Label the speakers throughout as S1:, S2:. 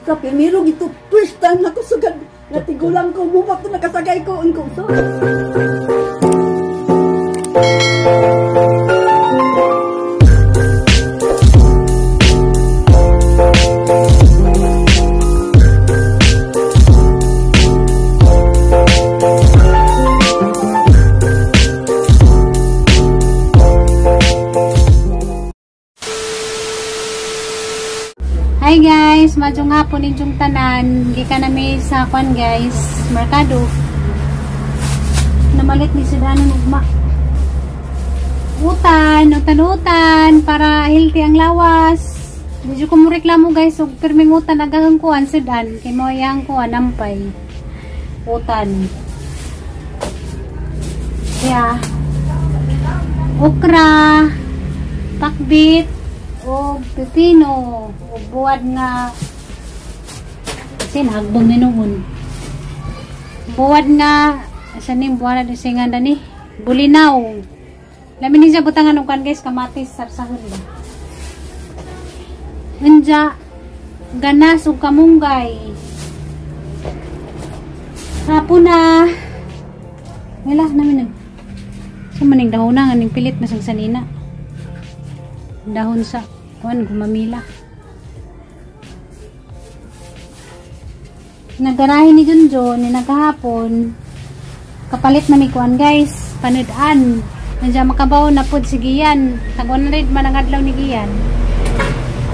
S1: Sa primero gito first time nako sugad nga tigulang ko mo pa to nakasakay ko unko so.
S2: Hi guys, madyong hapon ninyong tanan. Gikan nami sa kwan guys, merkado. Namalit ni si Danon ugma. Utan, utan, utan para healthy ang lawas. Medyo ko mo reklamo guys, og pirming utan agahang kuan sudan kay mo iyang kuan ampay. Utan. Yeah. Okra, pakbit, og pipino, og buwad nga sinagbong ni noon. Buwad nga sa ning buwad na singan dani, bulinaw. Lami ni siya butangan og kan guys, kamatis sarsahon ba. Unja ganas og kamunggay. Hapon na. Wala namin nag. Sa maning dahon na nganing pilit na sang sanina. Dahon sa kuan gumamila. Nagarahin ni Junjun ni nagahapon. Kapalit na mi kuan guys, panud-an. Nandiyan makabaw na pod si Gian. Tag 100 man ang adlaw ni Gian.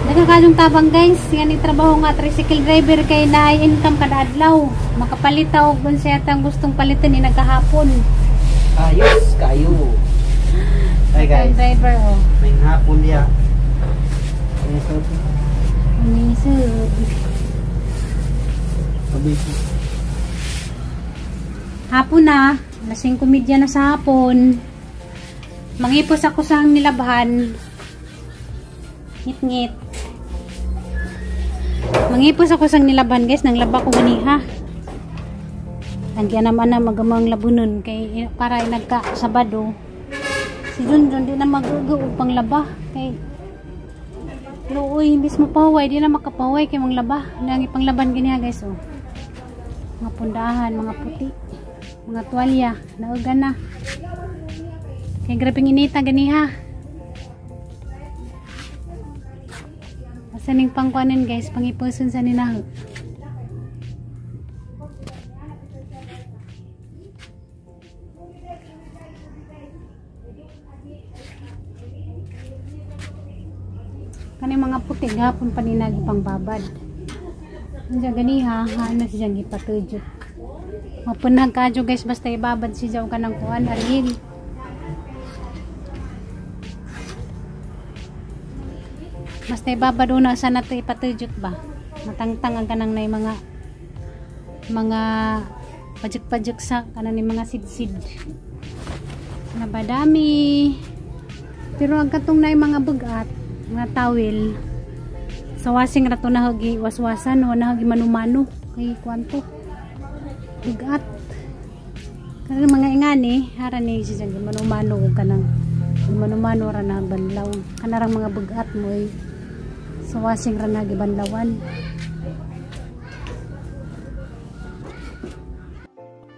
S2: Nagakayong tabang guys, yan ang trabaho nga tricycle driver kay naay income kada adlaw. Makapalit og unsa yatang gustong palitan ni nagahapon.
S3: Ayos kayo. Hi guys.
S2: Driver oh.
S3: May hapon diya.
S2: Unisod. Hapon na, alas 5:30 na sa hapon. Mangipos ako sa nilabhan. Ngit-ngit. Mangipos ako sa nilabhan guys, nang laba ko ganiha. Tanggian naman na magamang labunon kay para nagka Sabado. Si Junjun di na mag-uga og panglaba kay luoy imbis mo pahuway di na makapahuway kay manglaba. Nang ipanglaban ganiha guys oh. Mga pundahan, mga puti, mga tuwalya, nauga na. Kay grabeng inita ganiha. Asa ning pangkuanin guys, pangipuson sa ninaho. Kani mga puti gapon pa ni nagpangbabad. Diyan ganiha, haan na siyang ipatudyo. Mapunag kadyo guys, basta ibabad siya ka ng kuan, aril. Basta ibabad una sa nato ipatudyot ba? Matangtang ang kanang na mga pajik-pajik sa kanang ni mga sidsid. Nabadami. Pero ang katong na mga bugat, mga tawil, sa wasing rato na hagi waswasan o na hagi manumano kay kwanto bugat. Kaya mga ingani hara ni siya manumano og kanang manumano ra na banlaw kanarang mga bugat mo ay sa wasing ra na gibanlawan.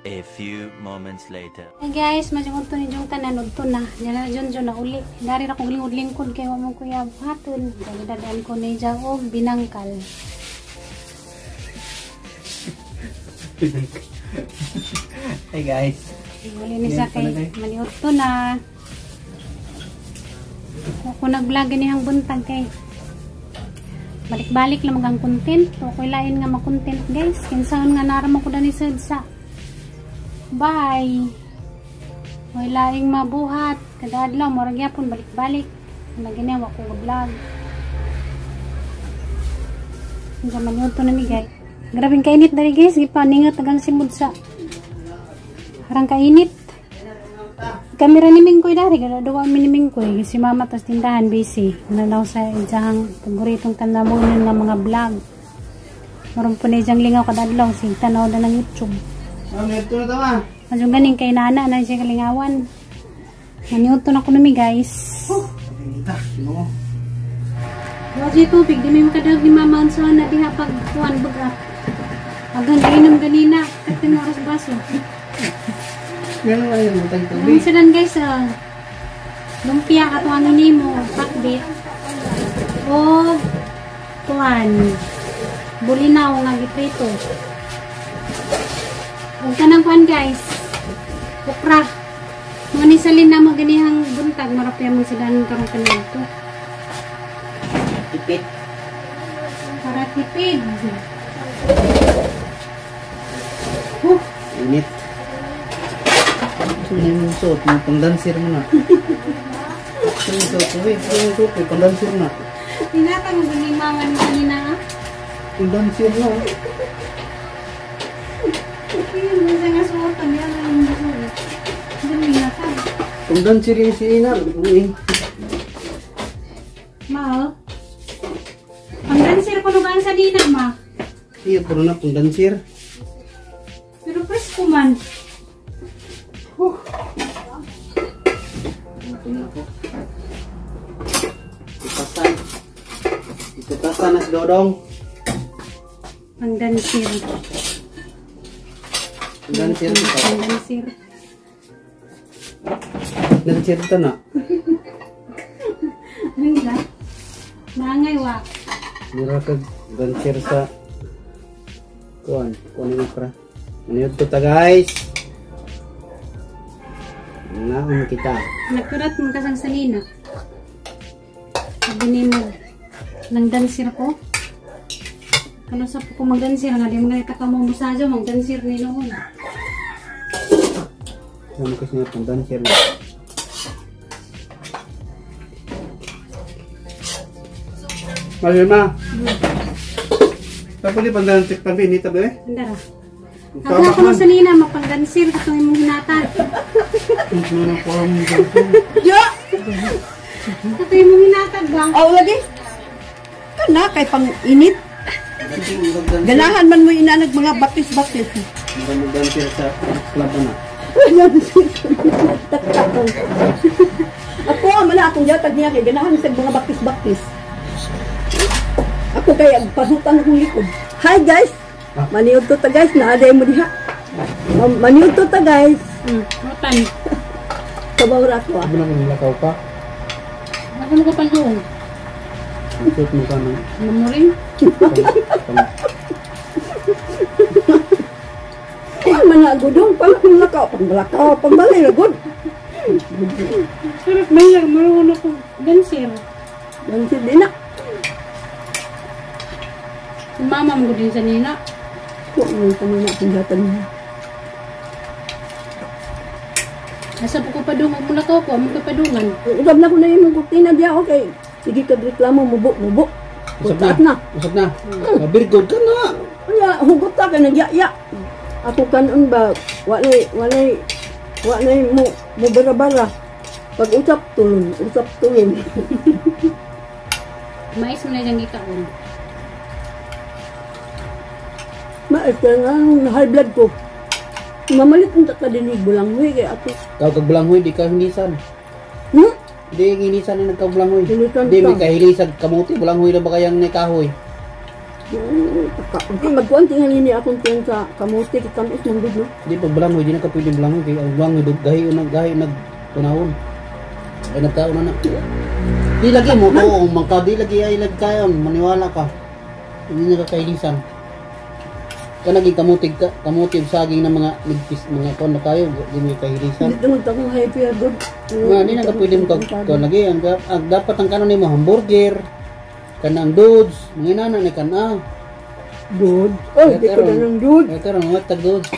S4: A few moments later.
S2: Hey guys, medyo unto ni jong tanan udto na. Dala Junjun na uli. Dari ra kong lingkod-lingkod kay wa mo kuya hatun. Dali dadaan ko ni ja og binangkal.
S3: Hey guys.
S2: Uli ni sa kay maniudto na. Ako nag-vlog ganihang buntag kay balik-balik lang ang content. Okay lain nga ma-content guys. Kinsaon nga nara mo ko dani sa bye. May laing mabuhat kada adlaw murag gyapon balik-balik. Nagini wa ko vlog. Unsa man yun to na mi guys. Grabeng kainit dali guys, gipaningat tagang simud sa harang kainit. Kamera ni Mingkoy dari kada duwa mi ni Mingkoy si mama tas tindahan busy. Nanaw sa iyang paboritong tanamonon nga mga vlog. Maron po ni iyang lingaw kada adlaw sig tanaw na ng YouTube.
S3: Ma'am, ito na tama.
S2: Adyo ganing kay nana na siya kalingawan. Naniuto na ko nami guys.
S3: Huh,
S2: Wa siya tubig, di may makadag ni mama unsa na diha pag kuan baga. Agang giinom ganina, kating oras baso.
S3: Ganun ba yung butang
S2: Ang
S3: tubig?
S2: sidan guys, lumpia ato ang nimo, pakbit. O kuan bulinaw nga giprito. Ug kanang kuan guys, okra. Mga ni salin na mo ganihang buntag, marapya mong sidan karong kanadto.
S3: Tipit.
S2: Para tipid.
S3: Init. Ito na yung suot mo, pangdansir mo na. Ito yung suot mo, eh. Ito yung suot mo, pangdansir na.
S2: Tinatang mo ni mama ni kanina ah.
S3: Pangdansir na.
S2: Ayun, mo nga suotan niya ang suot. Dami na ka.
S3: Pangdansir yung si Ina. Uy.
S2: Ma, oh. Pangdansir ko ba ang salina, ma?
S3: Iya, puro na pangdansir.
S2: Pero presko man.
S3: Ito na ako. Itasan. Itutasan na si Dodong.
S2: Pangdansir.
S3: Pangdansir ito.
S2: Pangdansir.
S3: Dansir ito na.
S2: Ano ba? Maangay wa.
S3: Mura ka dansir sa kuan. Kuan yung okra. Ano yun to ta guys? Naon kita.
S2: Nagkurat mo kasang salina. Sabi ni mo, nang dansir ko. Kano sa ko magdansir nga di mo ganita ka mo musadyo magdansir ni noon.
S3: Ano kasi nga pang dansir na. Malima. Tapos di pang dansir pa bin, ito ba eh?
S2: Andara. Ako ako mo salina mapangdansir katong imong hinatag.
S1: Ya!
S2: Katong imong hinatag ba?
S1: Aw lagi. Kana kay pang init. Ganahan man mo inanag mga bakis-bakis.
S3: Mura mo dansir sa club na.
S1: Ako ang man akong yatag niya kay ganahan sa mga bakis-bakis. Ako kay pasutan akong likod. Hi guys. Maniud to ta guys, naaday mo diha. Maniud to ta guys.
S2: Rotan.
S1: Kabaw ra ako ah.
S3: Ano na kung nilakaw ka?
S2: Ako mo ko panluong.
S3: Ang suot mo ka ng
S2: Mamuring.
S1: Ay man na gudong pang lakaw, pang lakaw, pang balay ra gud.
S2: Sarap may marunong ako dansir.
S1: Dansir din na.
S2: Si mama mo din sa nina.
S1: Wa mo kami na akong yatag niya.
S2: Asa po ko padungan mo lakaw ko, amo ka padungan.
S1: Usab na ko na imong kurtina diya, okay. Sige ka reklamo mubo mubo.
S3: Usap
S1: Taat
S3: na.
S1: na.
S3: Usap na. Very good ka na.
S1: Wala, hugot ta kay nagyaya. Ako kanon ba walay walay walay mo mo bara-bara. Pag usap tulon, usap tulon.
S2: Mais mo na diyang gikaon.
S1: Mais kaya nga ang high blood ko. Mamalit ang takadinig bulanghoy kay ato.
S3: Ikaw kag bulanghoy, di ka hinisan. Di hinisan na nagkabulanghoy.
S1: Hinisan
S3: Di may
S1: ka.
S3: kahilisan kamuti, bulanghoy na ba kayang ni kahoy?
S1: Taka. Magkuan tingali ni akong tiyan sa kamuti kay tamis man gud no.
S3: Di pag bulanghoy, di na ka pwede bulanghoy kay ang bulanghoy dug gahi nag gahi nag tunawon. Ay nagkaon na na. Di lagi mo to, mangka di lagi ay lagkayon, maniwala ka. Hindi na ka kahilisan. Kanaging kamutig ka, kamuti og saging na mga nigpis mga kon na kayo, di mo kahilisan.
S1: Hindi tungod akong high blood gud.
S3: Nga di na ka pwede mo kag kon lagi ang, ang dapat ang kanon nimo hamburger, kanang dudes, mga inana ni kana.
S1: Good. Oy, di ko na ng dude.
S3: Kaya karon mga tag dudes.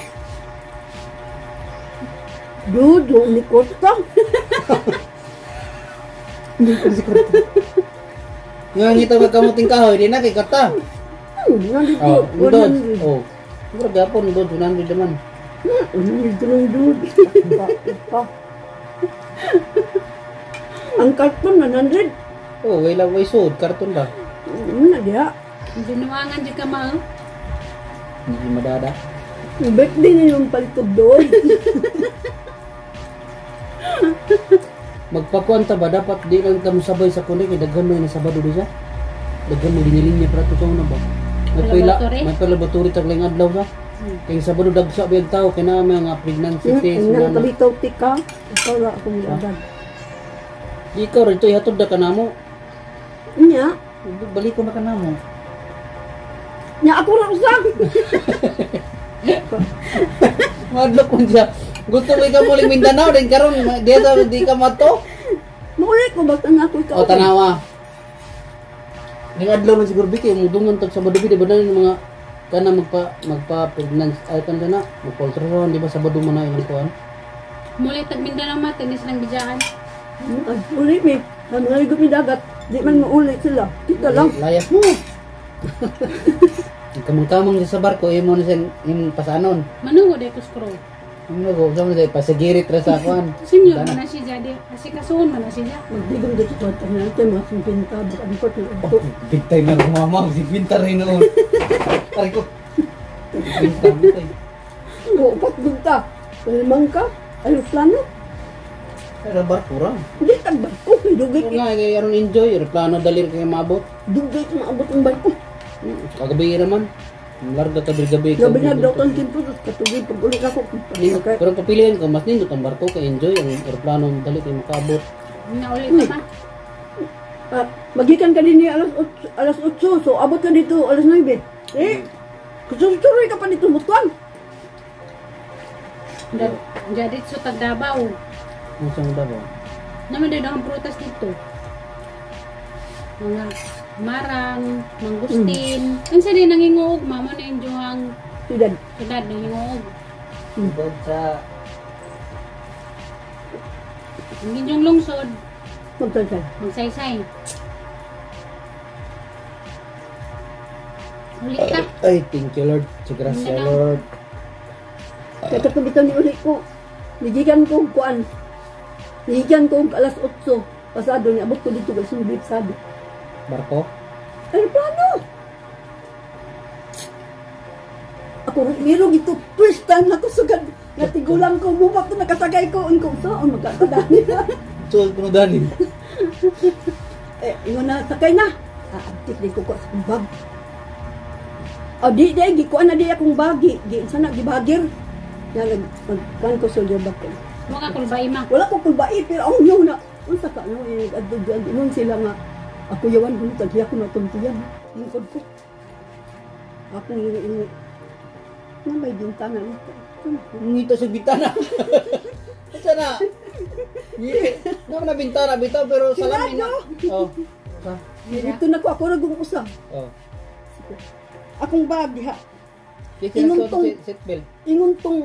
S1: Dude, oh, ni Costa.
S3: Nga ngita ba kamuting kahoy, di na kay kata.
S1: Nandito.
S3: Oh, dudes. Oh. Mura gapon dudes 100 naman.
S1: Nandito ng dude. Pa. Ang karton 100.
S3: Oh, way lang way sud karton ba.
S1: Ano na diha?
S2: Binuangan di ka ma. Oh.
S3: Hindi madada.
S1: Birthday na yung palitog doon.
S3: Magpakuan ta ba dapat di lang ta mosabay sa kundi kay daghan man na Sabado di siya. Daghan mo linya-linya para to sa una ba. May pila,
S2: Laboratory?
S3: may pa laboratory tag laing adlaw sa. Kay Sabado dagsa ba yung tao kay naa may mga pregnancy test
S1: Nang
S3: na.
S1: kabitaw tika, ikaw ra akong giagad.
S3: Di ikaw rito ihatod da kanamo.
S1: Nya,
S3: Balik ko na kanamo.
S1: nya ako ra usa.
S3: Madlok ko siya. Gusto ko ikaw muling Mindanao din karon di sa di ka mato.
S1: Mauli ko basta nga ako ikaw.
S3: O tanawa. Ning adlaw man siguro biki mudungan tag Sabado bi di ba na yung mga kana magpa pregnancy ay kan kana magpa ultrasound di ba Sabado man na ilang kuan.
S2: Muli tag Mindanao ma tenis lang bidyahan.
S1: Ay, uli mi. Ang mga mi dagat, di man mauli sila. Kita lang.
S3: Layas mo. Kamang-kamang siya sa barko imo na siyang imong pasanon.
S2: Manungo day ko scroll.
S3: Ano go sa mo pasagirit ra sa kuan.
S2: Senior man na siya jadi asikasuhon man na siya.
S1: Magdigom dito sa tanan tayo mga singkinta, baka ang kot na ito.
S3: Big time na kumama, si Pinta rin noon. Aray ko. Pinta mo tayo.
S1: Upat gunta. Malimang ka. Aeroplano.
S3: Pero barko ra.
S1: Hindi tag barko. Dugay
S3: Pero nga, kay aron enjoy, aeroplano dali ra kay maabot.
S1: dugay ko maabot ang barko.
S3: Kagabi ra man. Larga ka diri gabi.
S1: Gabi na daw kang kimpo, tapos katugay pag uli ako.
S3: Nindot, pero papilihan ko mas nindot ang barko kay enjoy ang aeroplano dali kay makaabot.
S2: Nauli ka ma.
S1: Ah, magikan ka din niya alas 8, alas 8, so abot ka dito alas 9. Eh, kususuroy ka pa dito mutuan.
S2: Jadi so tag Davao.
S3: Ang sa mga ba?
S2: Naman daw ang prutas dito. Mga marang, mangustin. Unsa din nanginguog mama na injohang
S1: Sudad.
S2: sudad nanginguog.
S3: Sa
S2: Ang inyong lungsod,
S1: Magsaysay.
S2: magsaysay. Ulit ka.
S3: Ay, thank you Lord. Sa grasya
S2: Mindanao.
S3: Lord.
S1: Kaya katong ni uli ko, nigikan ko og kuan. Nigikan ko og alas 8. Pasado ni abot ko dito alas 9 pasado.
S3: Barko.
S1: Aeroplano. Ako miro gito first time na ko sugad natigulang ko bubat ko nakasagay ko unko sa on magkakadani.
S3: So, kuno dani.
S1: Eh, ingon na sakay na. Ah, abtik di ko ko sa akong bag. O di di gikuan na di akong bag, gi, gi sana gibagir. Ya nag magkuan ko soldier bag ko.
S2: Mo ka kulbay ma.
S1: Wala ko kulbai pero ang no na. Unsa ka no eh adto ingon sila nga ako yawan ko tagya ko na tuntiyan. Lingkod ko. Akong ini na may bintana nito.
S3: Ngita sa bintana. Asa na? Ngiti. Naman na bintana bitaw pero salamin na. Oh. Sa.
S1: Dito na ko ako ra gung usa.
S3: Oh.
S1: Akong bag diha.
S3: Kaya
S1: Ingon
S3: sila
S1: tong-
S3: seatbelt.
S1: Ingon tong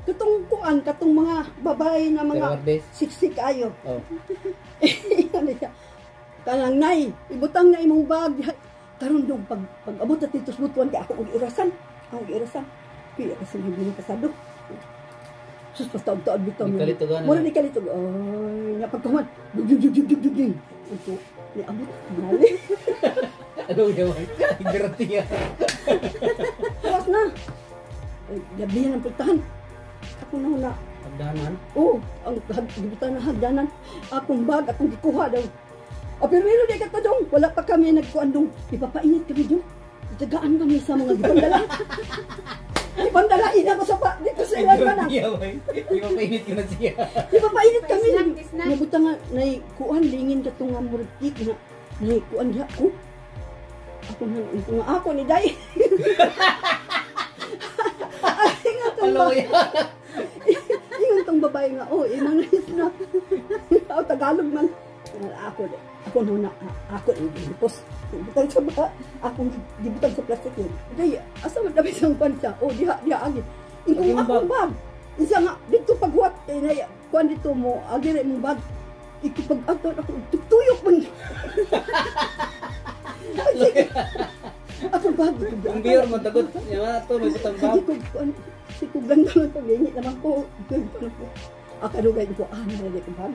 S1: katong kuan katong mga babae na mga
S3: Stewardess.
S1: siksik ayo.
S3: Oh.
S1: Ano siya? Kanang nay, ibutang na imong bag. Karon dong pag pag abot at dito sa Butuan kay ako og irasan. Ako og irasan. Pila kasi hindi na pasado. Sus pa taod bitaw.
S3: Di kalito gana.
S1: Mura di kalito. Ay, nya pagkaman. Dug dug dug dug dug dug. Ito, ni abot nali.
S3: Ano yaman? Garantiya.
S1: Tawas na. Ay, gabi ang pultahan. Ako na na.
S3: Pagdanan.
S1: Oh, ang gibutan na hagdanan. Akong bag, akong gikuha daw. O pero meron di ka dong. Wala pa kami nagkuan dong. Ipapainit kami dong. Itagaan kami sa mga gipandala. Gipandala ina ko sa pa dito sa ilan pa na.
S3: Garantiya ba? Ipapainit ko na siya.
S1: Ipapainit kami.
S2: Snack, snack.
S1: Nabuta nga nay kuan lingin ka tong nga murag cake na nay kuan diha ko. Ako na ito nga ako ni Day. Ay nga tong
S3: Ano yan?
S1: Ingon tong babae nga, oh, imang na. Ako Tagalog man. Ako, ako na, ako gipos. Gibutang sa ba, akong gibutang sa plastic yun. Day, asa man dapat ang pansa? Oh, diha, diha agi. Ingkong
S3: Lagi mong
S1: akong bag. Isa nga, dito paghuwat, eh, na, kuan dito mo, agi rin mong bag. Ikipag ato ako, tuyok man. Ay, sige. Akong bag.
S3: Ang beer man tagot. Yung ato may butang
S1: Sige
S3: bag.
S1: ko, kuan, si ko ganda lang pag-ingi naman ko. Ganito ko. Akarugay ko, ah, nalagay ko bag.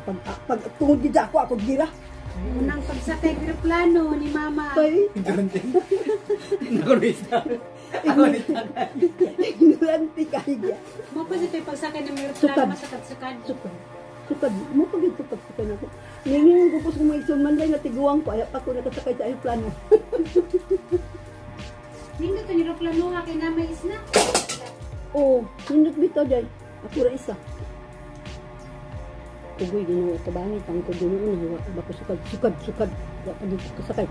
S1: Pag, pag tungod gid ako, ako gira.
S2: Unang pagsakay eroplano ni mama.
S1: Kay,
S3: Garantiya. Nakulista. Ako ni
S1: ignorante kayo.
S2: Mo pa sa pagsakay ng eroplano
S1: Sukad.
S2: masakad-sukad.
S1: Sukad. Sukad, mo pag sukad sukad na ako. Ngayon ko po sa mga igsoon man nga tiguang ko, ayaw pa ko nakasakay sa aeroplano.
S2: Nindot ang aeroplano ha kay na may isna.
S1: Oo, nindot bitaw day. Ako ra isa. Ugoy, Ginoo, tabangi, tangko Ginoo na, wa ba ko sukad, sukad, sukad. Wa pa dito kasakay.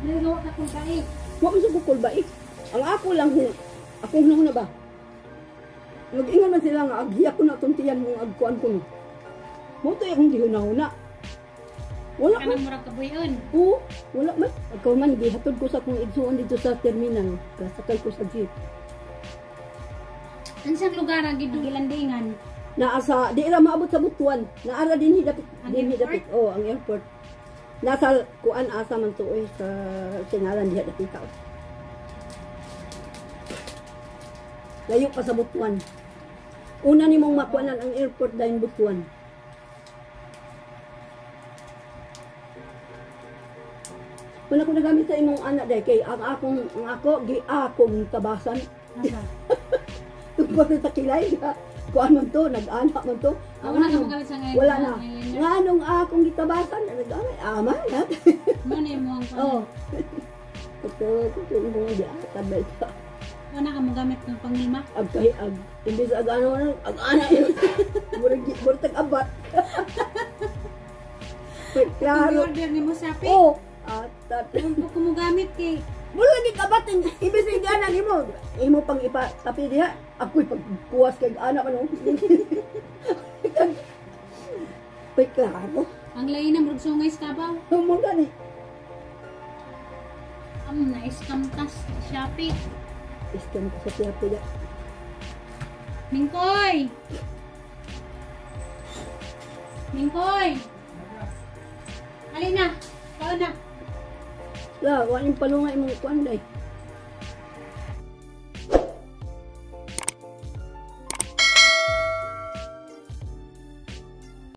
S2: Nagawa ka kung kae.
S1: Wa man sa kukul ba eh. Ang ako lang, akong hunahuna ba? Mag-ingon man sila nga, aghiya ko na itong tiyan mong agkuan ko no. Mo to akong gihunahuna. Wala man.
S2: Kanang murag kabuyon.
S1: Oo, wala man. Ikaw man, gihatod ko sa akong igsuon dito sa terminal. Kasakay ko sa jeep.
S2: Unsang lugar ang gilandingan?
S1: Naa sa, di ra maabot sa Butuan. Naara din hidapit.
S2: Ang
S1: Din
S2: airport?
S1: hidapit. Oh, ang airport. Nasa kuan asa man to eh, sa sinalan diha dapita. Layo pa sa Butuan. Una nimong makuanan ang airport dahil Butuan. Wala ko nagamit sa imong anak dahil kay ang akong ang ako gi akong tabasan.
S2: Asa?
S1: Tungkol sa kilay ka. Kuan man to, nag-anak man to.
S2: Ah, wala ka magamit sa ngayon.
S1: Wala na. Nga anong akong gitabasan, nag-amay, ama na.
S2: Mo na yung muang
S1: Oo.
S2: kuan.
S1: Ito, ito yung mga di ba ito?
S2: Wala ka magamit ng panglima.
S1: Ag kahi, ag, imbis ag ano, ano, ag ana yun. Murag, murag tag-abat. Wait,
S2: Kung
S1: klaro.
S2: order ni mo sa
S1: Oo. At, at,
S2: Kung ko mo gamit kay
S1: mura lagi kabat, imbis na hindi ana nimo. Imo pang ipa, tapi diha, ako'y pagkuwas kay anak ano. Wait, klaro.
S2: ang lain na murag sungay sa kabaw.
S1: Mo gani.
S2: Am na scam tas Shopee.
S1: Iskan ko sa tiya-tiya.
S2: Mingkoy. Mingkoy. Alin na. Kao na.
S1: La, wa yung palunga imong kuan day.